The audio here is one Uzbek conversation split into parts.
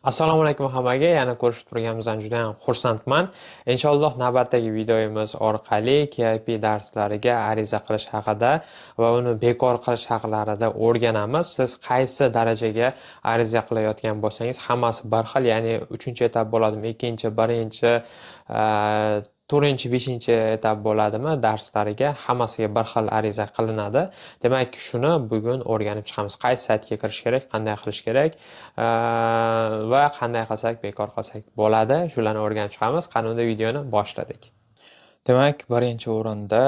Assalomu alaykum hammaga, yana ko'rishib turganimizdan juda ham xursandman. Inshaalloh navbatdagi videomiz orqali KIP darslariga ariza qilish haqida va uni bekor qilish haqlarida o'rganamiz. Siz qaysi darajaga ariza qilayotgan bo'lsangiz, hammasi bir xil, ya'ni 3-etap bo'ladimi, 2-, 1-, 4-, 5-etap bo'ladimi, darslariga hammasiga bir xil ariza qilinadi. Demak, shuni bugun o'rganib chiqamiz. Qaysi saytga kirish kerak, qanday qilish kerak va qanday qilsak bekor qilsak bo'ladi. Shularni o'rganib chiqamiz. Qani unda videoni boshladik. Demak, birinchi o'rinda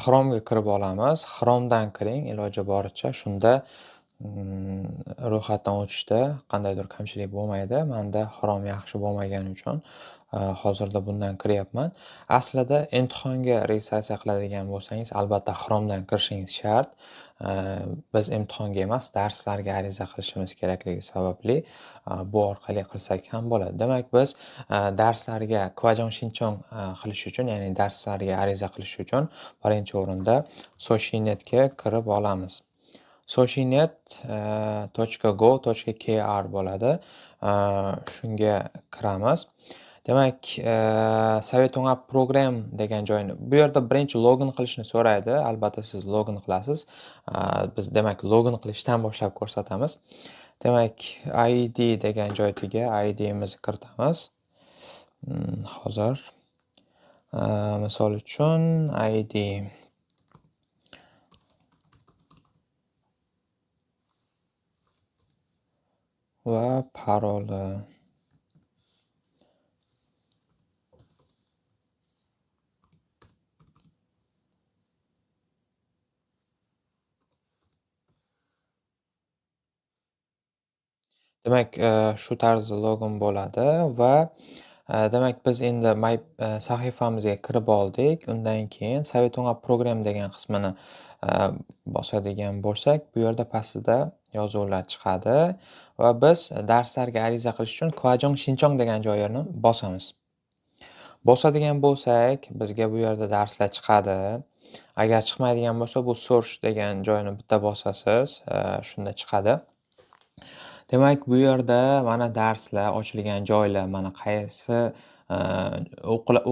Chrome'ga kirib olamiz. Chrome'dan kiring, iloji boricha. Shunda ro'yxatdan o'tishda qandaydir kamchilik bo'lmaydi. Menda Chrome yaxshi bo'lmagani uchun hozirda bundan kiryapman. Aslida imtihonga registratsiya qiladigan bo'lsangiz, albatta Chrome'dan kirishingiz shart. Biz imtihonga emas, darslarga ariza qilishimiz kerakligi sababli bu orqali qilsak ham bo'ladi. Demak, biz darslarga Kvajong Shinchong qilish uchun, ya'ni darslarga ariza qilish uchun birinchi o'rinda Soshinetga kirib olamiz. Soshinet.go.kr bo'ladi. Shunga kiramiz. Demak, Sovet program degan joyni bu yerda birinchi login qilishni so'raydi. Albatta siz login qilasiz. Biz demak login qilishdan boshlab ko'rsatamiz. Demak, ID degan joyga IDimizni kiritamiz. Hozir misol uchun ID va paroli. Demak, shu tarzda login bo'ladi va demak biz endi my sahifamizga kirib oldik. Undan keyin Sovet program degan qismini bosadigan bo'lsak, bu yerda pastida yozuvlar chiqadi va biz darslarga ariza qilish uchun Kvajong Shinchong degan joyini bosamiz. Bosadigan bo'lsak, bizga bu yerda darslar chiqadi. Agar chiqmaydigan bo'lsa, bu search degan joyini bitta bosasiz, shunda chiqadi. Demak, bu yerda mana darslar ochilgan joylar, mana qaysi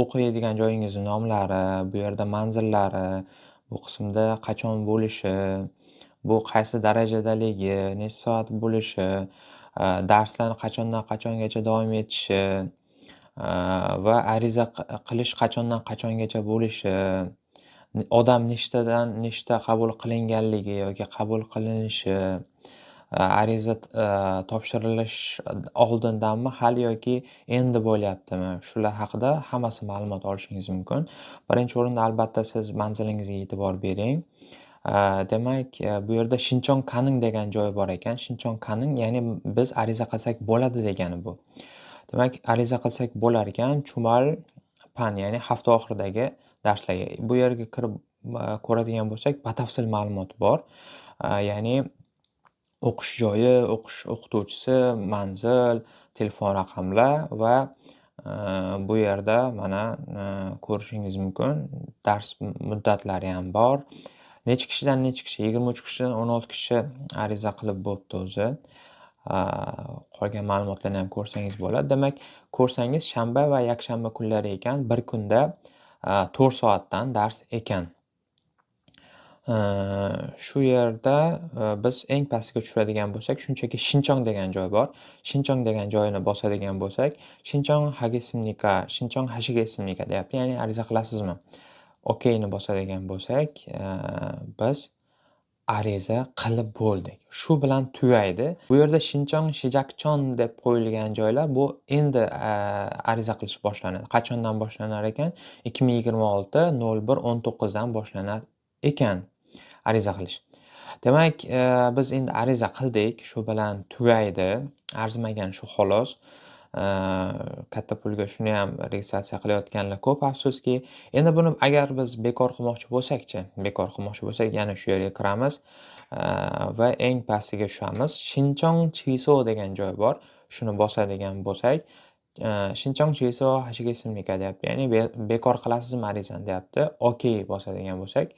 o'qiydigan joyingizni nomlari, bu yerda manzillari, bu qismda qachon bo'lishi, bu qaysi darajadaligi, necha soat bo'lishi, darslarni qachondan qachongacha davom etishi va ariza qilish qachondan qachongacha bo'lishi, odam nechtadan nechta qabul qilinganligi yoki qabul qilinishi, ariza topshirilish oldindanmi hali yoki endi bo'lyaptimi? Shular haqida hammasi ma'lumot olishingiz mumkin. Birinchi o'rinda albatta siz manzilingizga e'tibor bering. Demak, bu yerda Shinchong Kaning degan joy bor ekan. Shinchong Kaning, ya'ni biz ariza qilsak bo'ladi degani bu. Demak, ariza qilsak bo'lar ekan Chumal Pan, ya'ni hafta oxiridagi darslarga. Bu yerga kirib ko'radigan bo'lsak, batafsil ma'lumot bor. Ya'ni o'qish joyi, o'qish o'qituvchisi, manzil, telefon raqamlar va bu yerda mana ko'rishingiz mumkin, dars muddatlari ham bor. Necha kishidan necha kishi? 23 kishidan 16 kishi ariza qilib bo'pti o'zi. Qolgan ma'lumotlarni ham ko'rsangiz bo'ladi. Demak, ko'rsangiz shanba va yakshanba kunlari ekan, bir kunda 4 soatdan dars ekan. Shu yerda biz eng pastga tushadigan bo'lsak, shunchaki Shinchong degan joy bor. Shinchong degan joyini bosadigan bo'lsak, Shinchong hagesimnika, Shinchong hashigesimnika deyapti, ya'ni ariza qilasizmi? Okeyni bosadigan bo'lsak, biz ariza qilib bo'ldik. Shu bilan tugaydi. Bu yerda Shinchong Shijakchon deb qo'yilgan joylar bu endi ariza qilish boshlanadi. Qachondan boshlanar ekan? 2026 01 19 dan boshlanar ekan ariza qilish. Demak, biz endi ariza qildik, shu bilan tugaydi. Arzimagan shu xolos. Katta pulga shuni ham registratsiya qilayotganlar ko'p, afsuski. Endi buni agar biz bekor qilmoqchi bo'lsak-chi, bekor qilmoqchi bo'lsak, yana shu yerga kiramiz va eng pastiga tushamiz. Shinchong Chiso degan joy bor. Shuni bosadigan bo'lsak, Shinchong Chiso hashigesimnika deyapti, ya'ni bekor qilasizmi arizani deyapti. Okey bosadigan bo'lsak,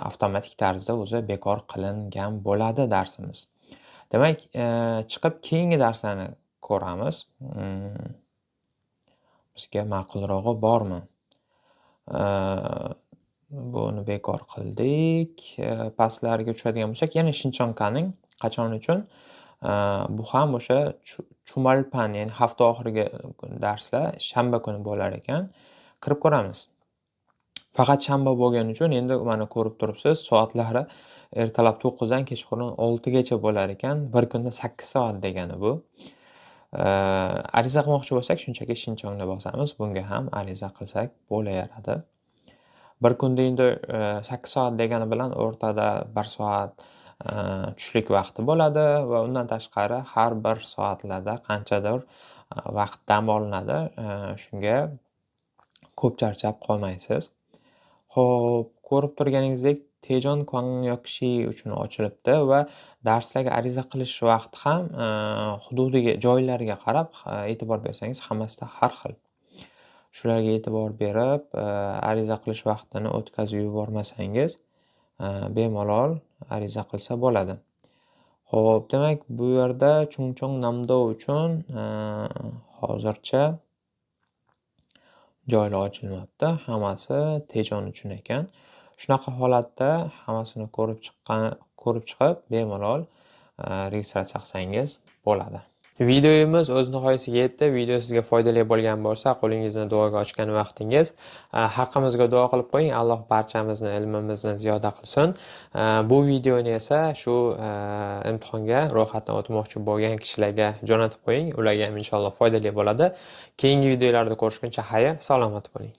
avtomatik tarzda o'zi bekor qilingan bo'ladi darsimiz. Demak, chiqib keyingi darslarni Ko'ramiz. Bizga ma'qulrog'i bormi? Buni bekor qildik. Pastlarga tushadigan bo'lsak, yana Shinchonkaning qachon uchun? Bu ham o'sha Chumalpan, ya'ni hafta oxirgi darslar shanba kuni bo'lar ekan. Kirib ko'ramiz. Faqat shanba bo'lgani uchun endi mana ko'rib turibsiz, soatlari ertalab 9 dan kechqurun 6 gacha bo'lar ekan. Bir kunda 8 soat degani bu. Ariza qilmoqchi bo'lsak, shunchaki Shinchongni bosamiz. Bunga ham ariza qilsak bo'laveradi. Bir kunda endi 8 soat degani bilan o'rtada 1 soat tushlik vaqti bo'ladi va undan tashqari har bir soatlarda qanchadir vaqt dam olinadi. Shunga ko'p charchab qolmaysiz. Xo'p, ko'rib turganingizdek, Tejon Kwangyoqshi uchun ochilibdi va darslarga ariza qilish vaqti ham hududiga, joylariga qarab, e'tibor bersangiz, hammasida har xil. Shularga e'tibor berib, ariza qilish vaqtini o'tkazib yubormasangiz, bemalol ariza qilsa bo'ladi. Xo'p, demak, bu yerda Chungchong Namdo uchun hozircha joylar ochilmabdi. Hammasi Tejon uchun ekan. Shunaqa holatda hammasini ko'rib chiqib, bemalol registratsiya qilsangiz bo'ladi. Videomiz o'z nihoyasiga yetdi. Video sizga foydali bo'lgan bo'lsa, qo'lingizni duoga ochgan vaqtingiz, haqqimizga duo qilib qo'ying. Alloh barchamizni ilmimizni ziyoda qilsin. Bu videoni esa shu imtihonga ro'yxatdan o'tmoqchi bo'lgan kishilarga jo'natib qo'ying. Ularga ham inshaalloh foydali bo'ladi. Keyingi videolarda ko'rishguncha xayr, salomat bo'ling.